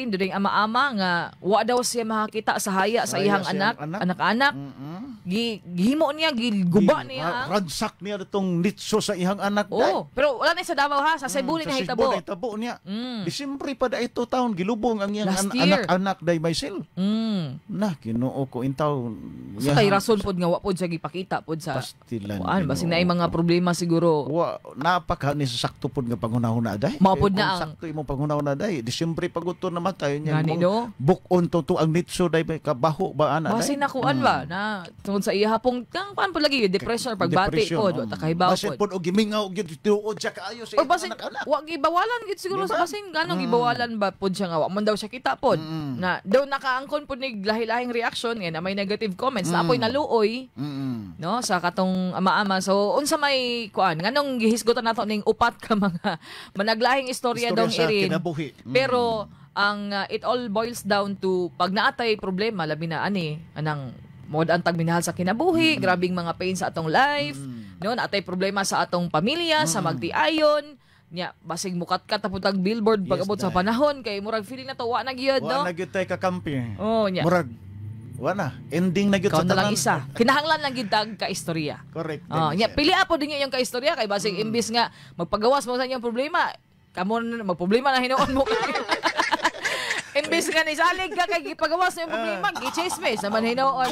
During ama-ama nga wa daw siya makakita sa haya sa Sa iyang haya sa anak, iyang anak. Anak-anak. Gi gihimo niya, giguba niya ang Ransak niya itong nitso sa iyang anak, day. Oh, pero wala na sa Davao ha, sa Cebu ni Sa Cebu nahitabo. Nahitabo niya. Disyembre pa da ito taon gilubong ang iyang Last year. Anak-anak, day, Maisel. Na Ginoo ko intaw. Sa kay rason pod nga wa pod siya gipakita pod sa Pastilan. kuan, basin Ginoo naay mga ko. Problema siguro. Wa napaka ni sa sakto pod nga panghunahuna, day. Mao pod Eh, na kung sakto imong panghunahuna, day. Disyembre pa gud to namatay niya. Gani, Imong no? Buk-on to ang nitso, day, may kabaho ba ana, day. Basin na kuan ba na tungod sa iya hapong kang kuan po lagi depression or pagbati Depression, pod, wa ta kahibaw Basin pod. pod og gimingaw gyud, tinuod siya kaayo sa Or iyang basin anak-anak. wa gibawalan gid siguro Di sa ba? basin ganong gibawalan ba pod siya nga wa man daw siya kita pod. Na daw nakaangkon pod nig lahi-lahing reaction nga na may negative comments na apoy naluoy no sa katong ama-ama. So unsa may kuan, nganong gihisgutan nato ning upat ka mga managlahing istorya, Istorya dong sa Irin? Kinabuhi. Pero ang it all boils down to pag naatay problema, labi na ani anang mod ang tagminahal sa kinabuhi, grabing mga pain sa atong life, no, naatay problema sa atong pamilya, sa magtiayon, nya basig mukat ka tapos billboard pag abot sa Day. Panahon kay murag feeling na to wa na gyud, no? Wa na gyud tay kakampi. Oh, nya. Murag wa na. Ending na gyud Ikaw sa na lang tanan. isa. Kinahanglan lang gyud tag ka istorya. Correct. Oh, din, nya sir. pili po din yung kaistorya kay basig imbis nga magpagawas mo sa inyong problema, kamo na magproblema na hinuon mo. Imbis nga nisalig ka kay gipagawas na yung problema, gichismis naman hinuon.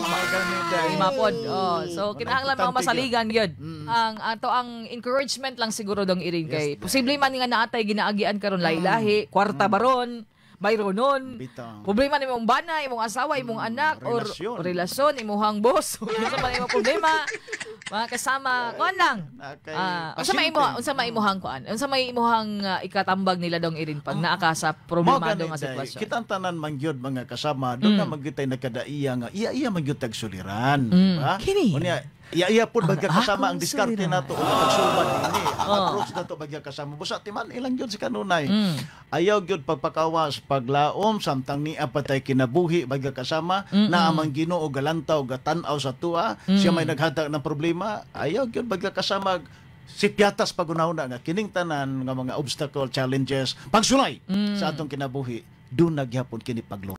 Day. Mapod. Oh, so kinahanglan mga Importante. Masaligan gyud. Ang ato ang encouragement lang siguro dong Irin kay posible man nga naatay ginaagian karon lahi-lahi, kwarta baron, bayronon. Bitaw. Problema ni imong bana, imong asawa, imong anak or relasyon. Relasyon, imuhang boss. Unsa man imong problema? Mga kasama, kuan lang. Na kay Ah, unsa may pasyente. imo unsa may imuhang kuan? Unsa may imuhang ikatambag nila dong Irin pag naa ka sa problemado Mao nga gani, day. sitwasyon? Kitang tanan man gyud, mga kasama, doon na man gyud tay nagkadaiya nga iya-iya man gyud tag suliran, ba? Kini. Unya, iya-iya pud Ang magkakasama ang akong diskarte suliran. nato o pagsulbad ini. Ang approach nato magkakasama. Busa timan ilang gyud si kanunay. Ayaw gyud pagpakawas, paglaom samtang niya patay kinabuhi magkakasama na amang Ginoo galantaw gatan-aw sa tuwa, siya may naghatag ng problema, ayaw gyud magkakasama si piatas pagunahuna nga kining tanan nga mga obstacle, challenges, pagsulay sa atong kinabuhi, doon nagyapon kini paglo